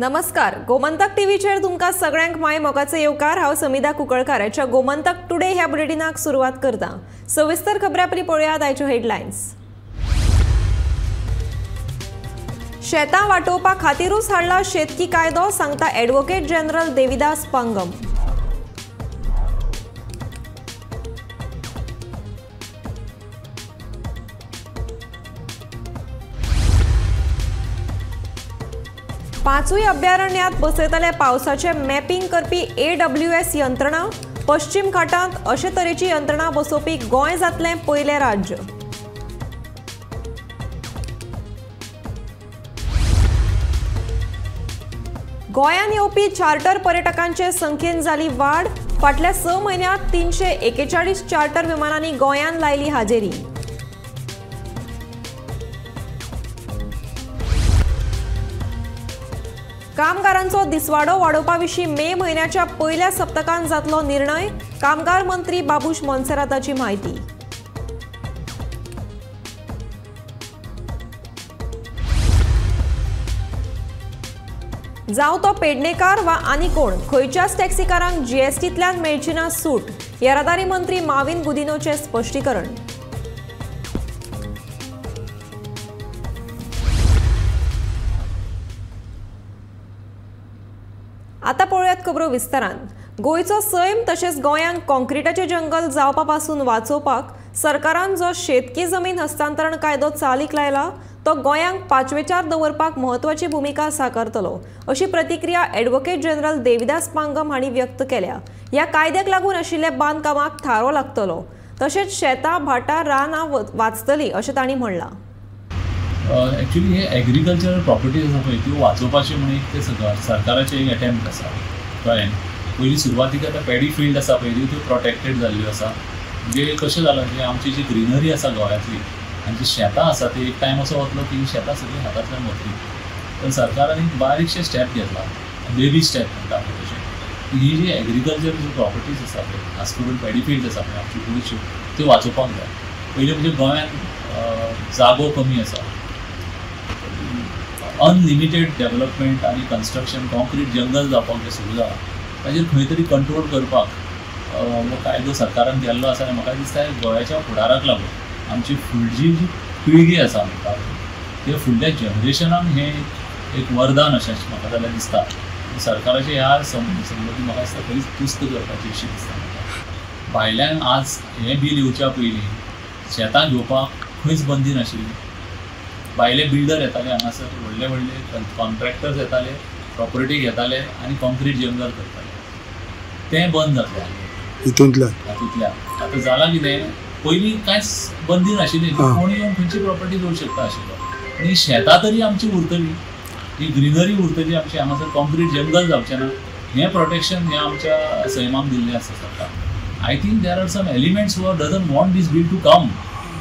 नमस्कार, गोमंतक टीव्हीचेर तुमकां सगळ्यांक my मोगाचो येवकार। हांव समिधा कुंकळकार ह्या गोमंतक टुडे ह्या बुलेटिनाक सुरवात करता। सविस्तर खबरां पयलीं पळोवया आयच्यो हेडलायन्स। शेतां वाटोवपा खातीरूच हाडला शेतकी कायदो, सांगता ॲडव्होकेट जनरल देविदास पांगम। पांचूय अभयारण्यांत बसयतले पावसाचे मॅपिंग करपी AWS यंत्रणा। पश्चिम घाटांत अशे तरेची यंत्रणा बसोवपी गोंय जातलें पयलें राज्य। गोंयांत येवपी चार्टर पर्यटकांचे संख्येन जाली वाड। फाटल्या 6 म्हयन्यांत 341 चार्टर विमानांनी गोंयांत लायली हाजेरी। कामगारांचो दिसवाडो वाडोवपा विशीं मे म्हयन्याच्या पयल्या सप्तकांत जातलो निर्णय, कामगार मंत्री बाबूश मोन्सेराताची म्हायती। जावं तो पेडणेकार वा आनी कोण, खंयच्याच टॅक्सीकारांक जीएसटींतल्यान मेळची ना सूट, येरादारी मंत्री माविन गुदिनोचें स्पश्टीकरण। आतां पळोवयात खबरो विस्तारान। गोंयचो सैम तशेंच गोंयांक कॉन्क्रिटाचें जंगल जावपा पासून वाचोवपाक सरकारान जो शेतकी जमीन हस्तांतरण कायदो चालीक लायला तो गोंयांक पाचवेचार दवरपाक म्हत्वाची भुमिका साकारतलो, अशी प्रतिक्रिया ॲडव्होकेट जनरल देविदास पांगम हांणी व्यक्त केल्या। ह्या कायद्याक लागून आशिल्ल्या बांदकामाक थारो लागतलो, तशेंच शेतां भाटां रानां वाचतलीं अशें तांणी म्हणलां। एक्चुअली हे एग्रीकल्चरल प्रॉपर्टीज आसा पळय त्यो वाचोवपाचें म्हणून एक ते सरकाराचें एक अटेम्प्ट आसा, कळ्ळें। पयलीं सुरवातीक आतां पॅडी फिल्ड आसा पळय त्यो प्रोटेक्टेड जाल्ल्यो आसा। म्हणजे कशें जालां की आमची जी ग्रिनरी आसा गोंयांतली आनी जी शेतां आसा ती एक टायम असो वतलो की शेतां सगळीं हातांतल्यान वतली। पण सरकारान एक बारीकशें स्टेप घेतला, बेबी स्टेप म्हणटा पळय तशें, ही जी एग्रीकल्चर जी प्रॉपर्टीज आसा पळय खास करून पॅडी फिल्ड आसा पळय आमच्यो गोंयच्यो त्यो वाचोवपाक जाय। पयलीं म्हणजे गोंयांत जागो कमी आसा, अनलिमिटेड डेव्हलपमेंट आनी कन्स्ट्रक्शन, कॉन्क्रीट जंगल जावपाक जें सुरू जालां ताजेर खंय तरी कंट्रोल करपाक हो कायदो सरकारान केल्लो आसा। आनी म्हाका दिसता गोंयाच्या फुडाराक लागून आमची फुडली जी पिळगी आसा म्हणटा ते फुडल्या जनरेशनाक हें एक वरदान अशें म्हाका जाल्यार दिसता। सरकाराचे ह्या संबंदी म्हाका दिसता खरीच तुस्त करपाची अशी दिसता म्हाका। भायल्यान आज हें बील येवच्या पयलीं शेतां घेवपाक खंयच बंदी नाशिल्ली। भायले बिल्डर येताले हांगासर, व्हडले व्हडले कॉन्ट्रॅक्टर्स येताले, प्रॉपर्टी घेताले आनी कॉन्क्रीट जंगल करताले। तें बंद जातलें हितूंतल्यान हातूंतल्यान। आतां जालां कितें, पयलीं कांयच बंदी नाशिल्ली, कोणी येवन खंयची प्रॉपर्टी घेवंक शकता आशिल्लो। आनी ही शेतां तरी आमची उरतली, ही ग्रिनरी उरतली आमची, हांगासर कॉन्क्रीट जंगल जावचें ना, हें प्रोटेक्शन हें आमच्या सैमाक दिल्लें आसा सरकार। I think there are some elements who are doesn't want this bill to come.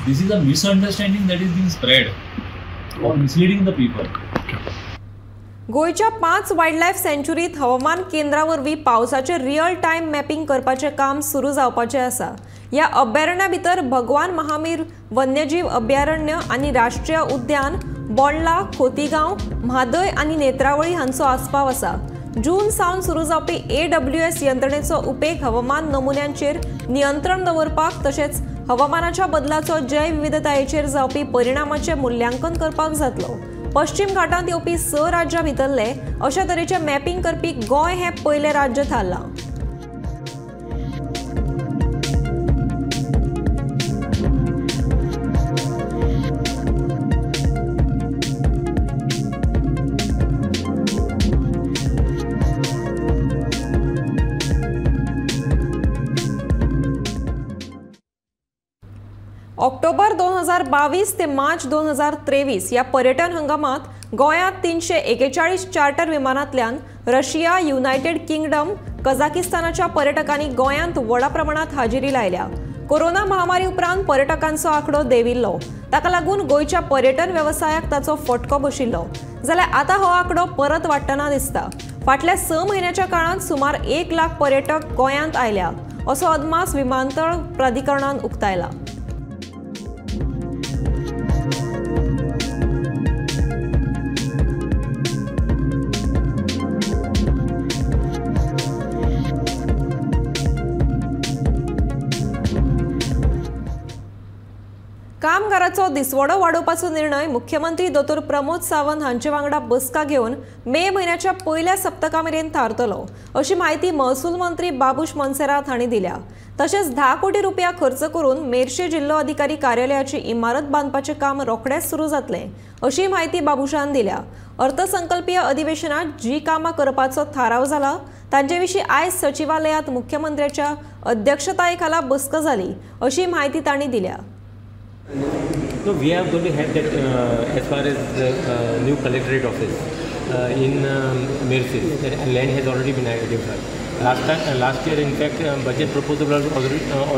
This is a misunderstanding that is being spread or misleading the people. गोंयच्या 5 वायल्ड लायफ सँच्युरीत हवामान केंद्रा वरवीं पावसाचें रियल टायम मॅपिंग करपाचें काम सुरू जावपाचें आसा। ह्या अभयारण्या भितर भगवान महावीर वन्यजीव अभयारण्य आनी राष्ट्रीय उद्यान, बोंडला, खोतीगांव, म्हादय आनी नेत्रावळी हांचो आस्पाव आसा। जून सावन सुरू जावपी AWS यंत्रणेचो उपेग हवामान नमुन्यांचेर नियंत्रण दवरपाक तशेंच हवामानाच्या बदलाचो जैवविविधतायेचेर जावपी परिणामाचें मुल्यांकन करपाक जातलो। पश्चिम घाटांत येवपी 6 राज्यां भितरले अशे तरेचें मॅपिंग करपी गोंय हें पयलें राज्य थारलां। ऑक्टोबर 2022 ते मार्च 2023 ह्या पर्यटन हंगामात गोंयांत 341 चार्टर विमानांतल्यान रशिया, युनायटेड किंगडम, कझाकिस्तानाच्या पर्यटकांनी गोंयांत व्हडा प्रमाणात हाजेरी लायल्या। कोरोना महामारी उपरांत पर्यटकांचो आंकडो देंविल्लो, ताका लागून गोंयच्या पर्यटन वेवसायाक ताचो फटको बशिल्लो। जाल्यार आतां हो आंकडो परत वाडटना दिसता। फाटल्या 6 म्हयन्याच्या काळांत सुमार 1 लाख पर्यटक गोंयांत आयल्या असो अदमास विमानतळ प्राधिकरणान उक्तायला। कामगाराचो दिसवडो वाडोवपाचो निर्णय मुख्यमंत्री दोतोर प्रमोद सावंत हांचे वांगडा बसका घेवन मे म्हयन्याच्या पयल्या सप्तका मेरेन थारतलो अशी म्हायती महसूल मंत्री बाबूश मोन्सेरात हांणी दिल्या. तशेंच 10 कोटी रुपया खर्च करून मेरशे जिल्लो अधिकारी कार्यालयाची इमारत बांदपाचें काम रोखडेंच सुरू जातलें अशी म्हायती बाबूशान दिल्या. अर्थसंकल्पीय अधिवेशनात जी कामां करपाचो थाराव जाला तांचे विशीं आयज सचिवालयांत मुख्यमंत्र्याच्या अध्यक्षतायेखाला बसका जाली अशी म्हायती तांणी दिल्या. No, we are going to have that as far as the new collectorate office in Merces. That land has already been identified. Last year, in fact, budget proposal was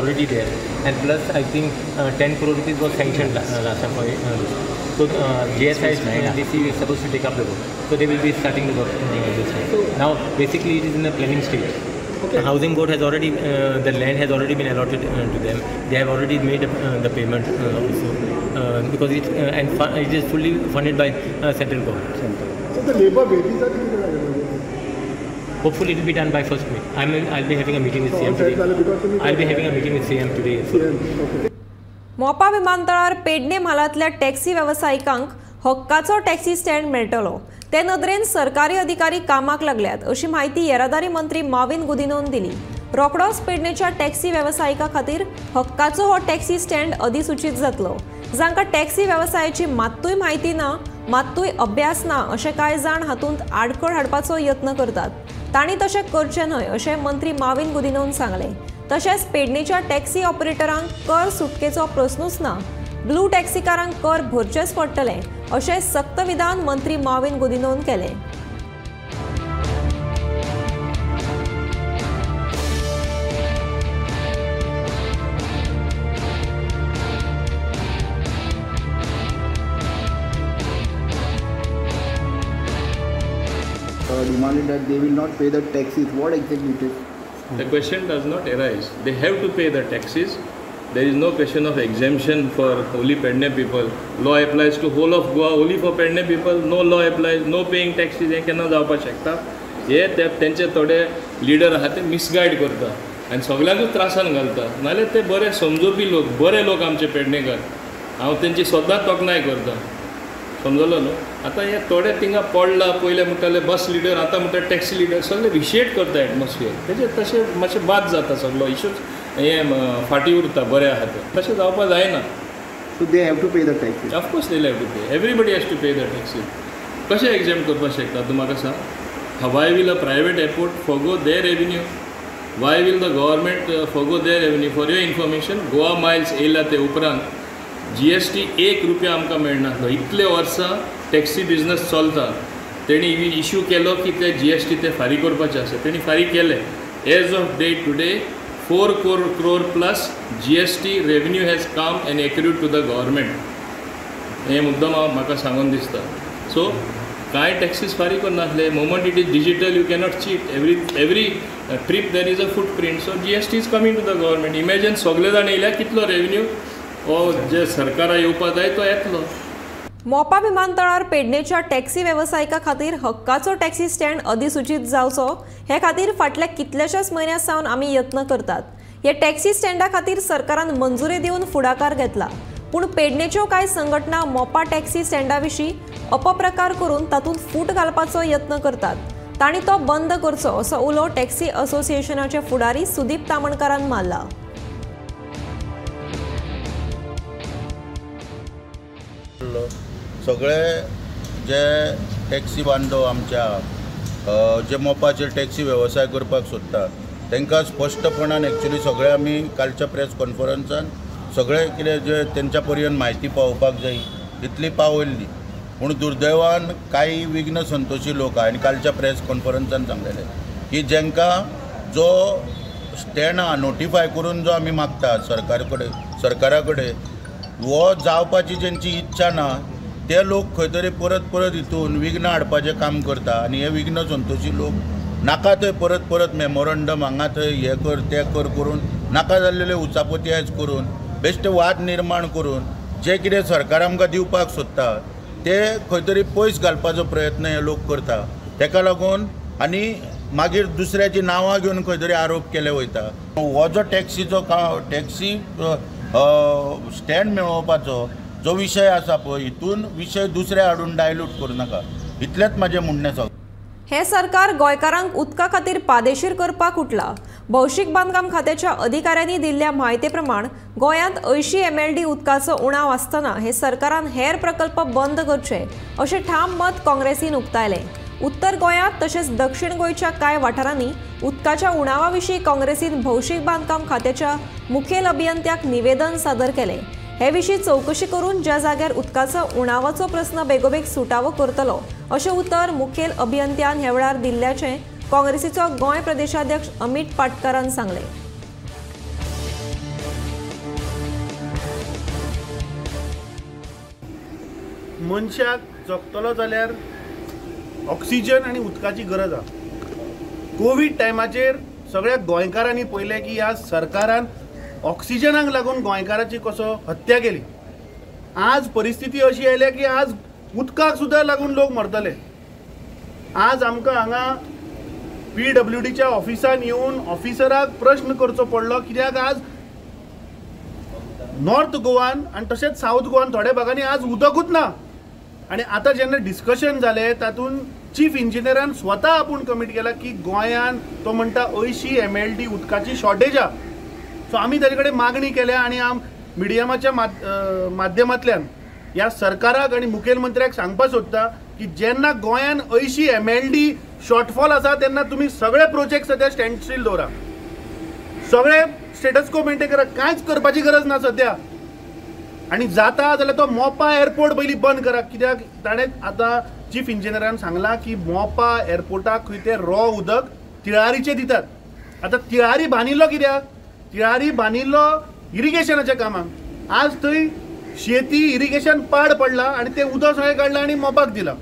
already there, and plus I think 10 crore rupees was sanctioned last time for it. So JSI DC is supposed to take up the work. So they will be starting the work this year. Now basically it is in the planning stage. Okay. The housing board has already, the land has already been allotted to them. They have already made the payment also, because it it is fully funded by central government. So the labor wages are hopefully it will be done by 1st May. I'll be having a meeting with CM today. I'll be having a meeting with CM today. Okay. Mopa विमानतळार पेडणे म्हालांतल्या taxi वेवसायिकांक हक्काचो taxi stand मेळटलो ते नदरेन सरकारी अधिकारी कामाक लागल्यात अशी म्हायती येरादारी मंत्री माविन गुदिनोन दिली. रोखडोच पेडणेच्या टॅक्सी वेवसायिका खातीर हक्काचो हो टॅक्सी स्टँड अधिसूचीत जातलो. जांकां टॅक्सी वेवसायाची मात्तूय म्हायती ना, मात्तूय अभ्यास ना अशे कांय जाण हातूंत आडखळ हाडपाचो यत्न करतात, तांणी तशें करचें न्हय अशें मंत्री माविन गुदिनोन सांगलें. तशेंच पेडणेच्या टॅक्सी ऑपरेटरांक कर सुटकेचो प्रस्नूच ना, ब्लू टॅक्सीकारांक कर भरचेच पडटले अशें सक्त विधान मंत्री माविन गुदिनोन केलें. Demanded that they will not pay the taxes. What exactly it is? The question does not arise. They have to pay the taxes. There is no question of exemption for only Pedne people. Law applies to whole of Goa, only for Pedne people. No law applies, no paying taxes. हे केन्ना जावपाक शकता. हे तेंचे थोडे leader आहा ते misguide करता आनी सगळ्यांकूच त्रासान घालता. नाल्यार ते बरे समजोवपी लोक, बरे लोक आमचे पेडणेकर. हांव तेंची सदांच तोखणाय करता. समजलो न्हू? आतां हे थोडे थिंगा पडला, पयले म्हणटाले बस लिडर, आतां म्हणटा टॅक्सी लिडर, सगळे विशेट करता एटमॉस्फियर. तेजेर तशें मातशें बाद जाता सगळो इशूच हे फाटीं उरता. बरें आहा तें तशें जावपाक जायना. So they have to pay the taxes. Of course they have to pay. Everybody has to pay the taxes. कशें एक्झाम करपाक शकता तूं म्हाका सांग? Why will a private airport forgo their revenue? Why will the government forgo their revenue? For your information, Goa Miles येयला ते उपरांत GST 1 रुपया आमकां मेळनासलो. इतले वर्सां टॅक्सी बिजनस चलता. तेणी इवन इश्यू केलो की ते GST ते फारीक करपाचे आसा, तेणी फारीक केले. As of day today 4 crore plus GST revenue has come and accrued to the government. हे मुद्दम हांव म्हाका सांगून दिसता. सो कांय टॅक्सीस फारीक करनासले. Moment it is digital, you cannot cheat. Every trip there is a footprint. So GST is coming to the government. Imagine सगळे जाण येयल्यार कितलो रेवेन्यू हो जे सरकारा येवपा जाय तो येतलो. मोपा विमानतळार पेडणेच्या टॅक्सी वेवसायिका खातीर हक्काचो टॅक्सी स्टँड अधिसूचीत जावचो हे खातीर फाटल्या कितल्याशाच म्हयन्यां सावन आमी यत्न करतात. हे टॅक्सी स्टँडा खातीर सरकारान मंजुरी दिवन फुडाकार घेतला, पूण पेडणेच्यो कांय संघटना मोपा टॅक्सी स्टँडा विशीं अपप्रकार करून तातूंत फूट घालपाचो यत्न करतात, तांणी तो बंद करचो असो उलो टॅक्सी असोसिएशनाचे फुडारी सुदीप तामणकारान मारला. सगळे जे टॅक्सी बांधव आमच्या जे मोपाचेर टॅक्सी वेवसाय करपाक सोदता तांकां स्पश्टपणान एक्चुली सगळे आमी कालच्या प्रेस कॉन्फरन्सान सगळे कितें जे तेंच्या पर्यंत म्हायती पावोवपाक जाय तितली पावयल्ली. पूण दुर्दैवान कांय विघ्न संतोशी लोक आहा आनी कालच्या प्रेस कॉन्फरन्सान सांगलेलें की जेंकां जो स्टँड आहा नोटिफाय करून जो आमी मागता सरकारा कडेन हो जावपाची जेंची इच्छा ना ते लोक खंय तरी परत परत हितून विघ्न हाडपाचें काम करता आनी हे विघ्न संतोशी लोक नाका थंय परत परत मेमोरंडम हांगा थंय हें कर तें कर करून नाका जाल्लेले उचापती आयज करून बेश्टे वाद निर्माण करून जे कितें सरकार आमकां दिवपाक सोदता ते खंय तरी पयस घालपाचो प्रयत्न हे लोक करता. तेका लागून आनी मागीर दुसऱ्याची नांवां घेवन खंय तरी आरोप केले वयता. हो जो टॅक्सीचो टॅक्सी स्टँड मेळोवपाचो जो विशय आसा पळय हितून विशय दुसरे हाडून डायल्यूट करूं नाका, इतलेंच म्हाजें म्हणणें सगळें. हे सरकार गोंयकारांक उदका खातीर पादेशीर करपाक उठला. भौशीक बांदकाम खात्याच्या अधिकाऱ्यांनी दिल्ल्या म्हायती प्रमाण गोंयांत 80 MLD उदकाचो उणाव आसतना हे सरकारान हेर प्रकल्प बंद करचे अशें ठाम मत काँग्रेसीन उक्तायलें. उत्तर गोंयांत तशेंच दक्षिण गोंयच्या कांय वाठारांनी उदकाच्या उणावा विशीं काँग्रेसीन भौशीक बांदकाम खात्याच्या मुखेल अभियंत्याक निवेदन सादर केलें. हे विशीं चवकशी करून ज्या जाग्यार उदकाचो उणावाचो प्रस्न बेगोबेग सुटावो करतलो अशें उतर मुखेल अभियंत्यान ह्या वेळार दिल्ल्याचें काँग्रेसीचो गोंय प्रदेशाध्यक्ष अमित पाटकारान सांगलें. मनशाक जगतलो जाल्यार ऑक्सिजन आनी उदकाची गरज आसा. कोवीड टायमाचेर सगळ्या गोंयकारांनी पळयलें की ह्या सरकारान ऑक्सिजनाक लागून गोंयकाराची कसो हत्या केली. आज परिस्थिती अशी आयल्या की आज उदकाक सुद्दां लागून लोक मरतले. आज आमकां हांगा PWDच्या ऑफिसान येवन ऑफिसराक प्रश्न करचो पडलो कित्याक आज नॉर्थ गोवान आनी तशेंच सावथ गोवान थोड्या भागांनी आज उदकूच ना. आनी आतां जेन्ना डिस्कशन जालें तातूंत चीफ इंजिनियरान स्वता आपूण कमीट केला की गोंयान तो म्हणटा 80 MLD उदकाची शॉर्टेज आसा. सो आमी ताजे कडेन मागणी केल्या आनी आम मिडियमाच्या माध्यमांतल्यान ह्या सरकाराक आनी मुखेलमंत्र्याक सांगपाक सोदता की जेन्ना गोंयान 80 MLD shortfall आसा तेन्ना तुमी सगळे प्रोजेक्ट सद्या स्टँड स्टील दवरा, सगळे स्टेटस को मेंटेन करा, कांयच करपाची गरज ना सद्या. आनी जाता जाल्यार तो मोपा एअरपोर्ट पयलीं बंद करा, कित्याक ताणें आतां चीफ इंजिनियरान सांगलां की मोपा एअरपोर्टाक खंय ते रॉ उदक तिळारीचें दितात. आतां तिळारी बांदिल्लो कित्याक? तिळारी बांदिल्लो इरिगेशनाच्या कामाक. आज थंय शेती इरिगेशन पाड पडला आनी तें उदक सगळें काडलां आनी मोपाक दिलां.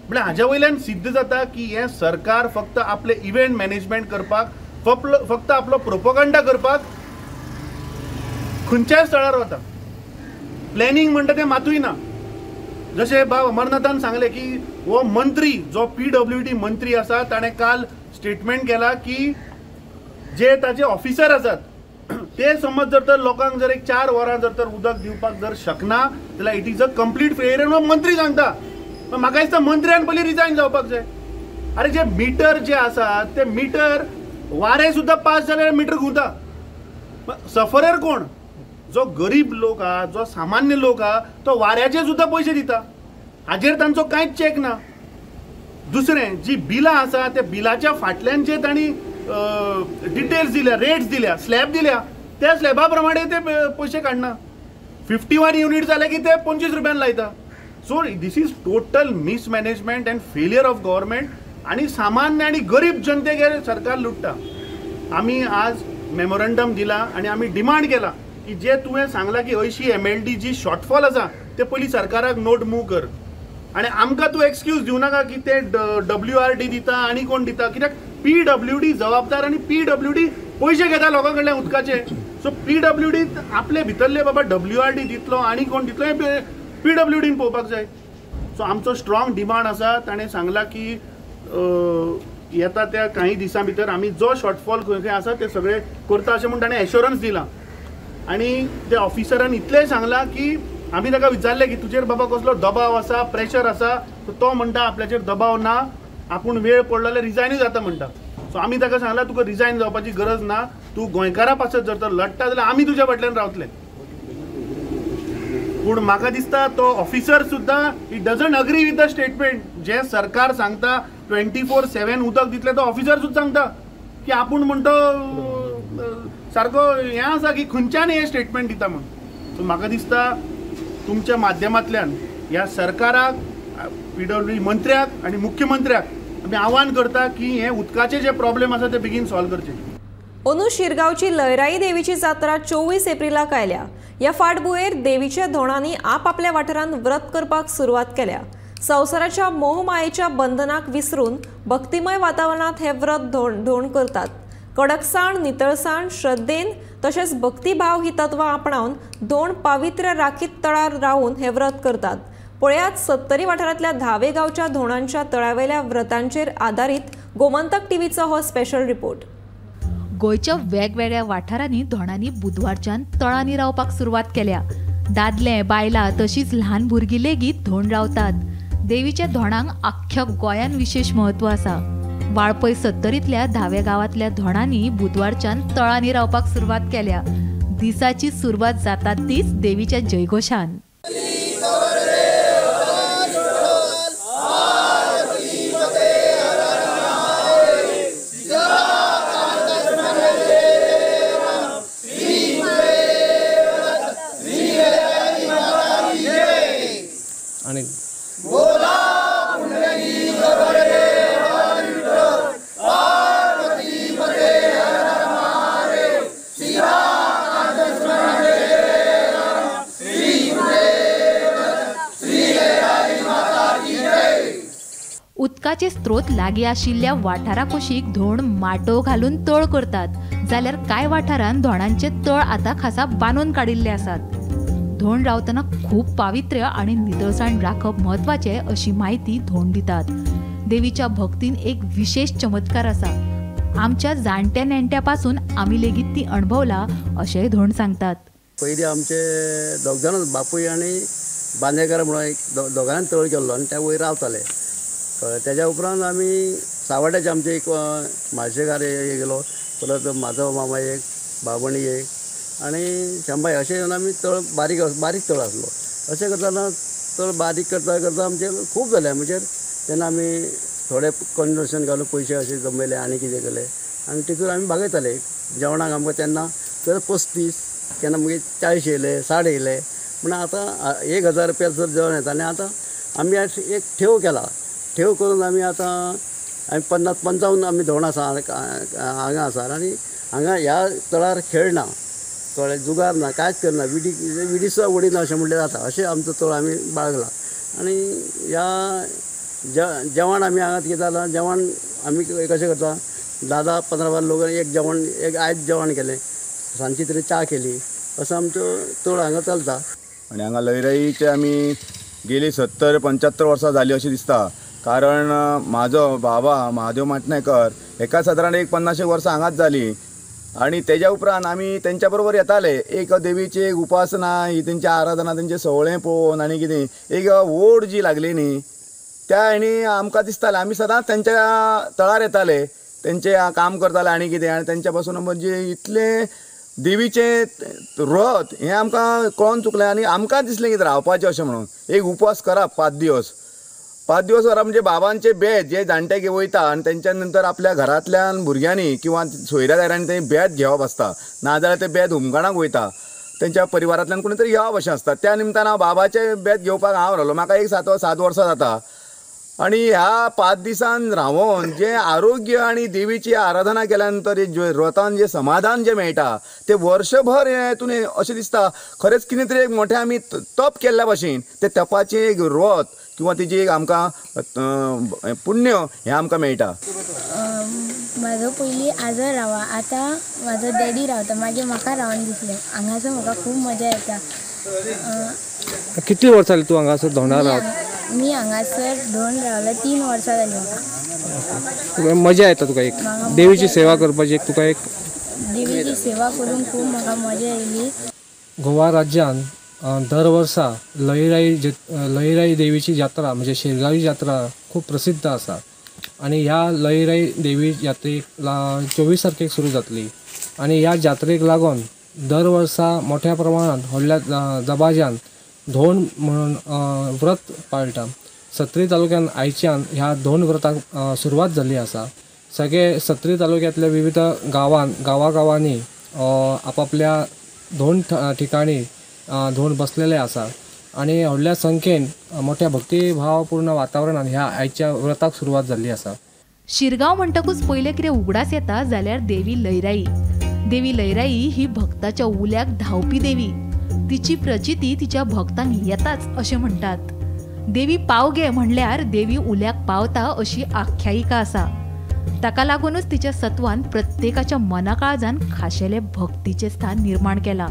म्हळ्यार हाज्या वयल्यान सिद्ध जाता की हें सरकार फक्त आपलें इव्हेंट मॅनेजमेंट करपाक, फक्त आपलो प्रोपोगंडा करपाक खंयच्याय स्थळार वता. प्लॅनिंग म्हणटा तें मातूय ना. जशें बाब अमरनाथान सांगलें की हो मंत्री जो PWD मंत्री आसा ताणें काल स्टेटमेंट केला की जे ताजे ऑफिसर आसात ते समज जर तर लोकांक जर एक 4 वरां जर तर उदक दिवपाक जर शकना जाल्यार it is a complete failure म्हणून मंत्री सांगता. म्हाका दिसता मंत्र्यान पयलीं रिजायन जावपाक जाय. अरे जे मिटर जे आसा ते मिटर वारें सुद्दां पास जाल्यार मिटर घुंवता. सफरर कोण? जो गरीब लोक आहा, जो सामान्य लोक आहा, तो वाऱ्याचे सुद्दां पयशे दिता. हाजेर तांचो कांयच चॅक ना. दुसरें जी बिलां आसा त्या बिलाच्या फाटल्यान जे तांणी डिटेल्स दिल्या, रेट्स दिल्या, स्लॅब दिल्या, त्या स्लॅबा प्रमाणे ते पयशे काडना. 51 युनीट जाले की ते 25 रुपयान लायता. So this is total mismanagement and failure of government. आनी सामान्य आनी गरीब जनतेक सरकार लुट्टा. आमी आज मेमोरंडम दिला आनी आमी डिमांड केला की जे तुवें सांगलां की 80 MLD जी शॉर्टफॉल आसा ते पयलीं सरकाराक नोट मूव कर आनी आमकां तूं एक्सक्यूज दिवं नाका की ते WRD दिता आनी कोण दिता, कित्याक PWD जबाबदार आनी PWD पयशे घेता लोकां कडल्यान उदकाचे. सो PWD आपले भितरले बाबा WRD दितलो आनी कोण दितलो हें PWDन पळोवपाक जाय. सो आमचो स्ट्रॉंग डिमांड आसा. ताणें सांगलां की येता त्या काही दिसां भितर आमी जो शॉर्टफॉल खंय खंय आसा ते सगळे करता अशें म्हूण ताणें एश्योरन्स दिलां. आनी त्या ऑफिसरान इतलेंय सांगलां की आमी ताका विचारलें की तुजेर बाबा कसलो दबाव आसा, प्रेशर आसा, तो म्हणटा आपल्याचेर दबाव ना, आपूण वेळ पडलो जाल्यार रिजायनूय जाता म्हणटा. सो आमी ताका सांगलां तुका रिजायन जावपाची गरज ना, तूं गोंयकारा पासत जर तर लडटा जाल्यार आमी तुज्या फाटल्यान रावतले. पूण म्हाका दिसता तो ऑफिसर सुद्दां he doesn't agree with the statement. जें सरकार सांगता 24/7 उदक दितलें, तो ऑफिसर सुद्दां सांगता की आपूण म्हणटा सारको हें आसा की खंयच्यान हें स्टेटमेंट दिता म्हूण. सो म्हाका दिसता तुमच्या माध्यमांतल्यान ह्या सरकाराक, PWD मंत्र्याक आनी मुख्यमंत्र्याक आमी आव्हान करता की हे उदकाचे जे प्रॉब्लेम आसा ते बेगीन सॉल्व करचे. अंदू शिरगांवची लयराई देवीची जात्रा 24 एप्रिलाक आयल्या. ह्या फाटभुंयेर देवीच्या धोणांनी आपआपल्या वाठारांत व्रत करपाक सुरवात केल्या. संवसाराच्या मोहमायेच्या बंधनाक विसरून भक्तिमय वातावरणांत हे व्रत धोण करतात. कडकसाण, नितळसाण, श्रद्धेन तशेंच भक्तिभाव ही तत्वां आपणावन धोण पावित्र्य राखीत तळार रावून हे व्रत करतात. पळयात सत्तरी वाठारांतल्या धावे गांवच्या धोणांच्या तळावेल्या व्रतांचेर आदारीत गोमंतक टीव्हीचो हो स्पेशल रिपोर्ट. गोंयच्या वेगवेगळ्या वाठारांनी धोणांनी बुधवारच्यान तळांनी रावपाक सुरवात केल्या. दादले बायलां तशींच ल्हान भुरगीं लेगीत धोंड रावतात. देवीच्या धोंडांक आख्ख्या गोंयान विशेश म्हत्व आसा. वाळपय सत्तरींतल्या धाव्या गांवांतल्या धोंडांनी बुधवारच्यान तळांनी रावपाक सुरवात केल्या. दिसाची सुरवात जाता तीच देवीच्या जयघोशान. उदकाचे स्त्रोत लागीं आशिल्ल्या वाठारा कुशीक धोंड माटोव घालून तळ करतात, जाल्यार कांय वाठारांत धोंडांचे तळ आतां खासा बांदून काडिल्ले आसात. धोंड रावतना खूब पावित्र्य आनी नितळसाण राखप म्हत्वाचें अशी म्हायती धोंड दितात. देवीच्या भक्तीन एक विशेश चमत्कार आसा. आमच्या जाणट्या नेणट्या पासून आमी लेगीत ती अणभवला अशेंय धोंड सांगतात. पयलीं आमचे दोग जाणां बापूय आनी बांदेकार म्हणून एक दोगांनी तळ केल्लो आनी त्या वयर रावताले. कळ्ळें. तेज्या उपरांत आमी सावड्याचे आमचे एक म्हाळशेकार गेलो, परत म्हाजो मामा एक, बाबणी एक आनी शंबाय अशें येवन आमी तळ बारीक बारीक तळ आसलो. अशें करतना तळ बारीक करता करता आमचें खूब जालें. म्हणजे तेन्ना आमी थोडे कन्वर्शन घालून पयशे अशे जमयले आनी कितें केलें आनी तितून आमी भागयताले. जेवणाक आमकां तेन्ना तर 35 केन्ना मागीर 40 येयले, 60 येयले, पूण आतां 1000 रुपया जर जेवण येता. आनी आतां आमी एक ठेव केला. ठेव करून आमी आतां आमी 50-55 आमी धोंड आसा हांगा आसा आनी हांगा ह्या तळार खेळ ना, कळ्ळें, जुगार ना, कांयच करना, विडी विडी सुद्दां उडयना अशें म्हणल्यार जाता. अशें आमचो तळ आमी बाळगला. आनी ह्या जेवण आमी हांगा कितें जालां, जेवण आमी कशें करता, 10-15 लोक एक जेवण एक आयज जेवण केलें, सांजची तरी च्या केली, असो आमचो तळ हांगा चलता. आनी हांगा लयराईचे आमी गेली 70-75 वर्सां जाली अशें दिसता. कारण म्हाजो बाबा महादेव माटणेकर हेका सादारण एक 50 वर्सां हांगाच जाली आनी तेज्या उपरांत आमी तेंच्या बरोबर येताले. एक देवीची एक उपासना ही तेंची आराधना तेंचें सवळें पळोवन आनी कितें एक ओड जी लागली न्ही त्या हेणी आमकां दिसतालें. आमी सदांच तेंच्या तळार येताले, तेंचें काम करताले आनी कितें. आनी तेंच्या पासून म्हणजे इतलें देवीचें व्रत हें आमकां कळोन चुकलें आनी आमकां दिसलें कितें रावपाचें अशें म्हणून. एक उपवास करप 5 दिवस, 5 दिवस करप म्हणजे बाबांचे बेत जे जाणटे वयता आनी तेंच्या नंतर आपल्या घरांतल्यान भुरग्यांनी किंवा सोयऱ्या दायऱ्यांनी ते बेत घेवप आसता, नाजाल्यार ते बेत हुमकणाक वयता, तेंच्या परिवारांतल्यान कोणी तरी घेवप अशें आसता. त्या निमतान हांव बाबाचे बेत घेवपाक हांव रावलो. म्हाका एक 7 वर्सां जाता आनी ह्या 5 दिसान रावोन जें आरोग्य आनी देवीची आराधना केल्या नंतर व्रतान जें समाधान जें मेळटा तें वर्सभर हेतून अशें दिसता खरेंच कितें तरी एक मोठें आमी तप केल्ल्या भाशेन. ते तपाचें एक व्रत किंवा तेजी एक आमकां पुण्य हें आमकां मेळटा. म्हाजो पयलीं आजो रावा, आतां म्हाजो डॅडी रावता, मागीर म्हाका रावन दिसलें. हांगासर म्हाका खूब मजा येता. कितली वर्सां जालीं तूं हांगासर धोंडार रावता? मी हांगासर धोंड रावला 3 वर्सां जालीं म्हाका. मजा येता तुका एक देवीची सेवा करपाची, एक तुका एक देवीची सेवा करून खूब म्हाका मजा येयली. गोवा राज्यान दर वर्सा लयराई देवीची जात्रा म्हणजे शिरगांवची जात्रा खूब प्रसिद्ध आसा आनी ह्या लयराई देवी जात्रेक 24 तारखेक सुरू जातली आनी ह्या जात्रेक लागून दर वर्सा मोठ्या प्रमाणात व्हडल्या दबाज्यान धोंड म्हणून व्रत पाळटा. सत्री तालुक्यान आयच्यान ह्या धोंड व्रताक सुरवात जाल्ली आसा. सगळे सत्री तालुक्यांतल्या विविध गांवागांवांनी आपापल्या धोंड ठिकाणी धोंड बसलेले आसा आनी व्हडल्या संख्येन मोठ्या भक्तिभावपूर्ण वातावरणान ह्या आयच्या व्रताक सुरवात जाल्ली आसा. शिरगांव म्हणटकूच पयलें कितें उगडास येता जाल्यार देवी लयराई. देवी लयराई ही भक्ताच्या उल्याक धांवपी देवी. तिची प्रचिती तिच्या भक्तांक येताच अशें म्हणटात. देवी पावगे म्हणल्यार देवी उल्याक पावता अशी आख्यायिका आसा. ताका लागूनच तिच्या सत्वान प्रत्येकाच्या मनाकाळजान खाशेले भक्तीचें स्थान निर्माण केलां.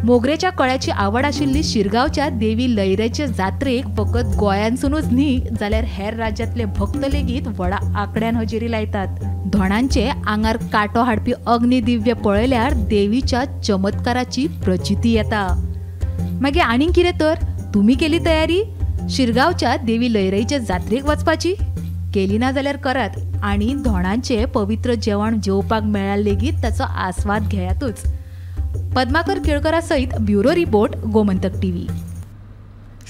मोगरेच्या कळ्याची आवड आशिल्ली शिरगांवच्या देवी लयराईचे जात्रेक फकत गोंयांतसूनच न्ही जाल्यार हेर राज्यांतले भक्त लेगीत व्हडा आंकड्यान हजेरी लायतात. धोंडांचे आंगार कांटो हाडपी अग्निदिव्य पळयल्यार देवीच्या चमत्काराची प्रचिती येता. मागीर आनीक कितें तर, तुमी केली तयारी शिरगांवच्या देवी लयराईच्या जात्रेक वचपाची? केली ना जाल्यार करात आनी धोणांचें पवित्र जेवण जेवपाक मेळ्ळ्यार लेगीत ताचो आस्वाद घेयातूच. पद्माकर केळकरा सयत bureau report, Gomantak TV.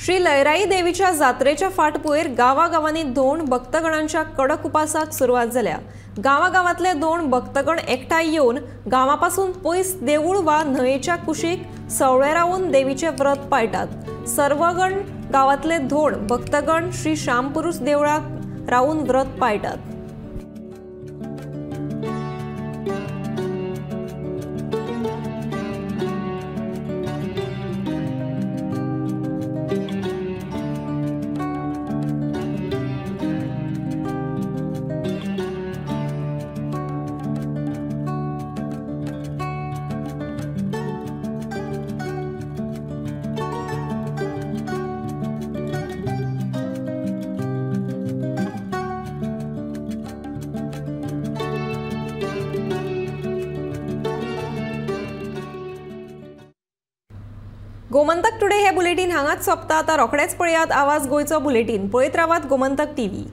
Shri Lairai देवीच्या जात्रेच्या फाटभुंयेर गांवागांवांनी धोंड भक्तगणांच्या कडक उपासाक सुरवात जाल्या. गांवागांवांतले धोंड भक्तगण एकठांय येवन गांवापासून पयस देवूळ वा न्हंयेच्या कुशीक सवळे रावन देवीचें व्रत पाळटात. सर्वगण गांवांतले धोंड भक्तगण श्री श्यामपुरुष देवळाक रावन व्रत पाळटात. गोमंतक टुडे हे बुलेटीन हांगाच सोंपता. आतां रोखडेच पळयात आवाज गोंयचो बुलेटीन. पळयत रावात गोमंतक टीव्ही.